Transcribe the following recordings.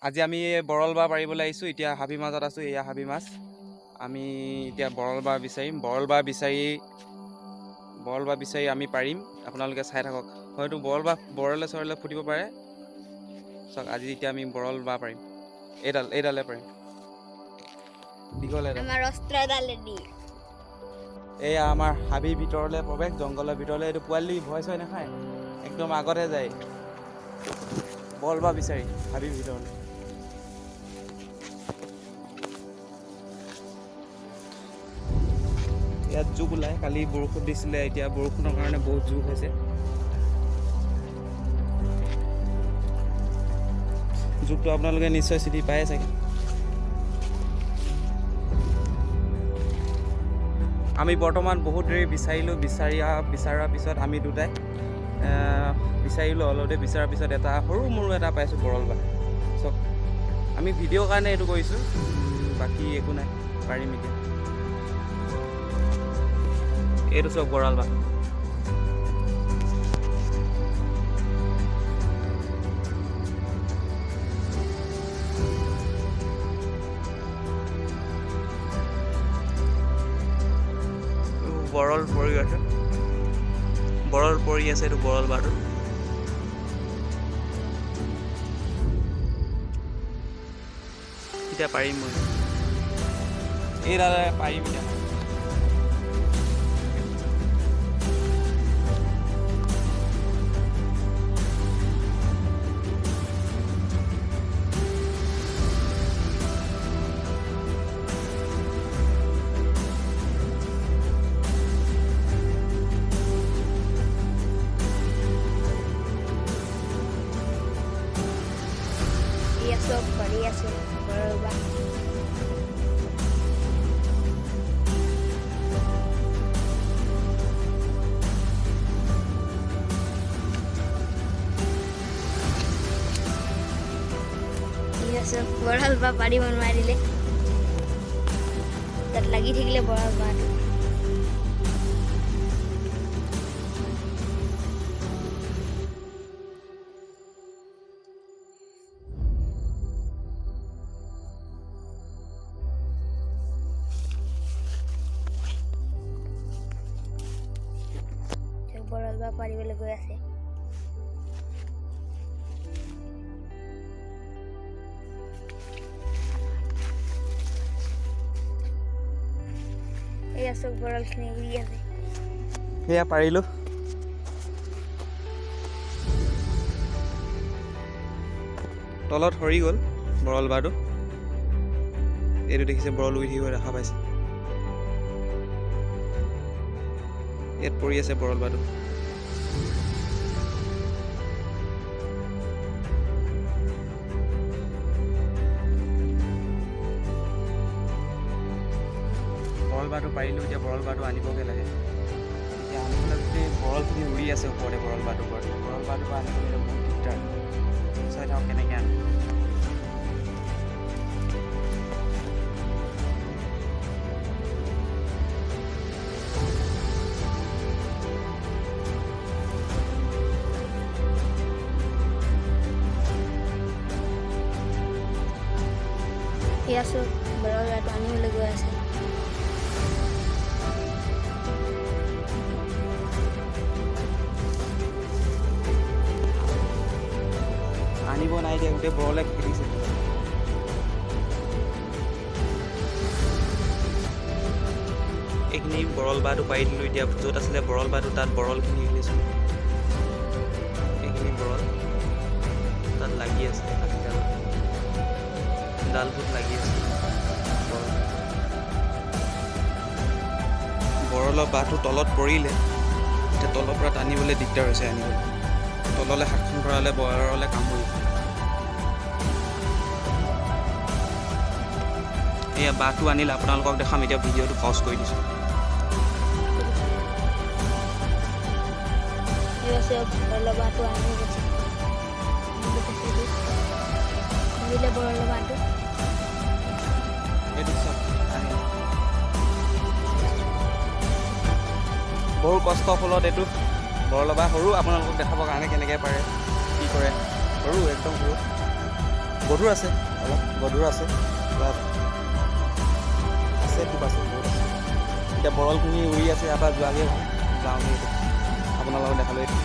আজি আমি বৰল বাঁহ পাৰিবলৈ আহিছোঁ। এতিয়া হাবি মাজত আছোঁ, এয়া হাবি মাছ। আমি এতিয়া বৰল বাঁহ বিচাৰিম। বৰল বাঁহ বিচাৰি আমি পাৰিম, আপোনালোকে চাই থাকক। হয়তো বৰল বাঁহ বৰলে চৰলে ফুটিব পাৰে। চাওক, আজি এতিয়া আমি বৰল বাঁহ পাৰিম। এইডাল, এইডালে পাৰিম, দীঘল এডাল। আমাৰ অস্ত্ৰডালেদি। এয়া আমাৰ হাবিৰ ভিতৰলৈ প্ৰৱেশ, জংঘলৰ ভিতৰলৈ। এইটো পোৱালি ভয় চয় নাখায়, একদম আগতে যায় বৰল বাঁহ বিচাৰি হাবিৰ ভিতৰলৈ। ইয়াত জোক ওলায়। কালি বৰষুণ দিছিলে, এতিয়া বৰষুণৰ কাৰণে বহুত জোক হৈছে। জোকটো আপোনালোকে নিশ্চয় চিনি পায়ে চাগে। আমি বৰ্তমান বহুত দেৰি বিচাৰিলোঁ। বিচৰাৰ পিছত আমি দুটাই বিচাৰিলোঁ অলপ দেৰি। বিচৰাৰ পিছত এটা সৰু মৰু এটা পাইছোঁ বৰল বাঁহ। চাওক, আমি ভিডিঅ'ৰ কাৰণে এইটো কৰিছোঁ, বাকী একো নাই। পাৰিম এতিয়া। এইটো চাওক, বৰাল বাঁহ। বৰল পৰি আছে, বৰল পৰি আছে। এইটো বৰল বাঁহটো। এতিয়া পাৰিম মই, এইডালে পাৰিম এতিয়া। এয়া চব কৰি আছে বৰল বাঁহ। এয়া চব বৰল বাঁহ পাৰিব নোৱাৰিলে, তাত লাগি থাকিলে বৰল বাঁহটো। বৰল বাঁহ পাৰিবলৈ গৈ আছে। এয়া চব বৰলখিনি উৰি আছে। সেয়া পাৰিলোঁ। তলত সৰি গ'ল বৰল বাঁহটো। এইটো দেখিছে, বৰল উৰি থাকিব দেখা পাইছে। ইয়াত পৰি আছে বৰল বাঁহটো। বৰল বাঁহটো পাৰিলোঁ, এতিয়া বৰল বাঁহটো আনিবগৈ লাগে। এতিয়া আনিবলৈ গোটেই বৰলখিনি উৰি আছে ওপৰতে, বৰল বাঁহটোৰ ওপৰত। বৰল বাঁহটোৰ পৰা আনিবলৈ এতিয়া বহুত দিগদাৰ। চাই থাকক কেনেকৈ আনো। এয়া চব বৰল বাঁহটো আনিবলৈ গৈ আছে। আনিব নাই দিয়া, গোটেই বৰলে খেদিছে। এইখিনি বৰল বাঁহটো পাৰি দিলোঁ। এতিয়া য'ত আছিলে বৰল বাঁহটো, তাত বৰলখিনি উলিয়াইছোঁ। এইখিনি বৰল তাত লাগি আছে, কাঠিডালত, ডালটোত লাগি আছে বৰল। বৰলৰ বাঁহটো তলত পৰিলে, এতিয়া তলৰ পৰা টানিবলৈ দিগদাৰ হৈছে আনিবলৈ। তললৈ হাতখন ভৰালে বৰলে কামুৰিব। এয়া বাঁহটো আনিলে আপোনালোকক দেখাম। এতিয়া ভিডিঅ'টো পজ কৰি দিছোঁ। এয়া চব বৰলৰ বাঁহটো আনিব গৈছে। আনিব গৈছে এইটো। আনিলে বৰলৰ বাঁহটো। এইটো চাওক, আনিলে। বহু কষ্টৰ ফলত এইটো বৰলৰ বাঁহ সৰু, আপোনালোকক দেখাবৰ কাৰণে কেনেকৈ পাৰে, কি কৰে। সৰু, একদম সৰু। গধুৰ আছে, অলপ গধুৰ আছে, ইয়াত আছে, টোপ আছে, বহুত আছে। এতিয়া বৰলখিনি উৰি আছে, ইয়াৰ পৰা যোৱাগৈ ভাল। যাওঁগৈ, এইটো আপোনালোকক দেখালোঁ। এইটো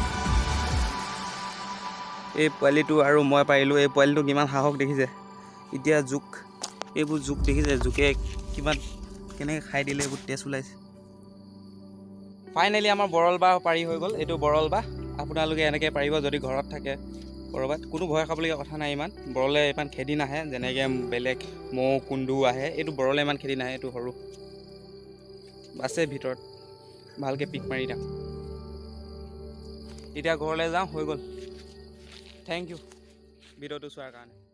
এই পোৱালিটো আৰু মই পাৰিলোঁ। এই পোৱালিটো কিমান সাহস দেখিছে। এতিয়া জোক, এইবোৰ জোক দেখিছে, জোকে কিমান কেনেকৈ খাই দিলে, এইবোৰ তেজ ওলাইছে। ফাইনেলি আমাৰ বৰল বাঁহ পাৰি হৈ গ'ল। এইটো বৰল বাঁহ, আপোনালোকে এনেকৈ পাৰিব যদি ঘৰত থাকে ক'ৰবাত। কোনো ভয় খাবলগীয়া কথা নাই। ইমান বৰলে ইমান খেদি নাহে, যেনেকৈ বেলেগ মৌ কুন্দু আহে, এইটো বৰলে ইমান খেদি নাহে। এইটো সৰু আছে, ভিতৰত ভালকৈ পিক মাৰি দিওঁ। এতিয়া ঘৰলৈ যাওঁ, হৈ গ'ল। Thank U ভিডিঅ'টো চোৱাৰ কাৰণে।